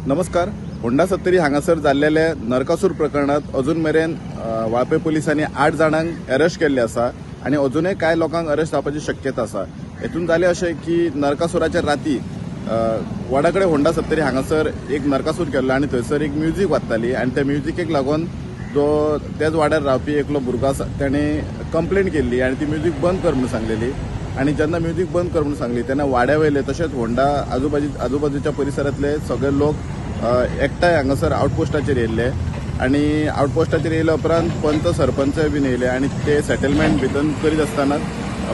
नमस्कार. होंडा सत्तरी हांगासर जाल्लेले नरकासूर प्रकरणात अजून मेरेन वाळपय पोलिसांनी 8 जाणांक अरेस्ट केल्ले आसा आनी अजूनय कांय लोकांक अरेस्ट जावपाची शक्यता आसा. हेतून जालें अशें की नरकासुराच्या राती वडा कडेन होंडा सत्तरी हांगासर एक नरकासूर केल्लो आनी थंयसर एक म्युजीक वाजताली आनी त्या म्युजिकेक लागून जो त्याच वाड्यार रावपी एकलो भुरगो आसा तेणें कंप्लेन केल्ली आनी ती म्युजीक बंद कर म्हणून सांगलेली. आनी जेन्ना म्युजीक बंद कर म्हणून सांगली तेन्ना वाड्या वयले तशेंच होंडा आजूबाजूच्या परिसरांतले सगळे लोक एकठांय हांगासर आउटपोस्टाचेर येयल्ले आनी आउटपोस्टाचेर येयल्या उपरांत पंच सरपंच बीन येयले आनी ते सेटलमेंट भितर करीत आसतना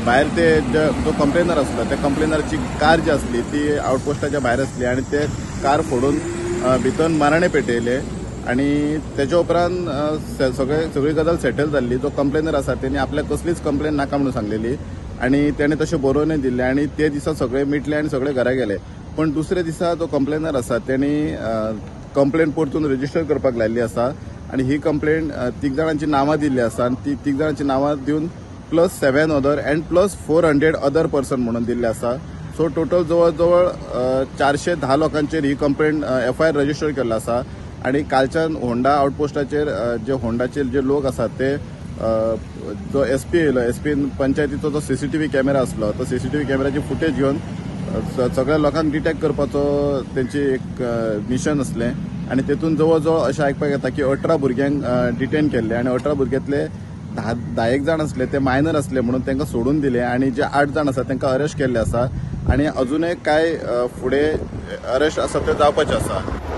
भायर ते जो कंप्लेनर आसलो त्या कंप्लेनराची कार जी आसली ती आउटपोस्टाच्या भायर आसली आनी ते कार फोडून भितर माराणे पेटयले आनी तेच्या उपरांत सगळी गजाल सेटल जाल्ली. जो कंप्लेनर आसा तेणी आपल्याक कसलीच कंप्लेन नाका म्हणून सांगलेली आनी तेणें तशें बरोवनय दिल्लें आनी ते दिसा सगळे मिटले आनी सगळे घरा गेले. पण दुसऱ्या दिसा जो कंप्लेनर आसा तेणी कंप्लेन परतून रजिस्टर करपाक लायिल्ली आसा आनी ही कंप्लेन 3 जाणांची नांवां दिल्ली आसा आनी ती 3 जाणांची नांवां दिवन plus 7 other and plus 400 other person म्हणून दिल्ले आसा. सो टोटल जवळ जवळ 410 लोकांचेर ही कंप्लेन FIR register केल्लो आसा. आनी कालच्यान होंडा आउटपोस्टाचेर जे होंडाचे जे लोक आसात ते जो SP येयलो, एसपीन पंचायतीचो जो CCTV camera आसलो तो CCTV कॅमेराची फुटेज घेवन सगळ्या लोकांक डिटेक्ट करपाचो तेंची एक मिशन आसलें आनी तेतून जवळ जवळ अशें आयकपाक येता की 18 भुरग्यांक डिटेन केल्ले आनी 18 भुरग्यांतले 10 जाण आसले ते मायनर आसले म्हणून तांकां सोडून दिले आनी जे 8 जाण आसा तांकां अरेस्ट केल्ले आसा आनी अजूनय कांय फुडें अरेस्ट आसा ते जावपाचे आसा.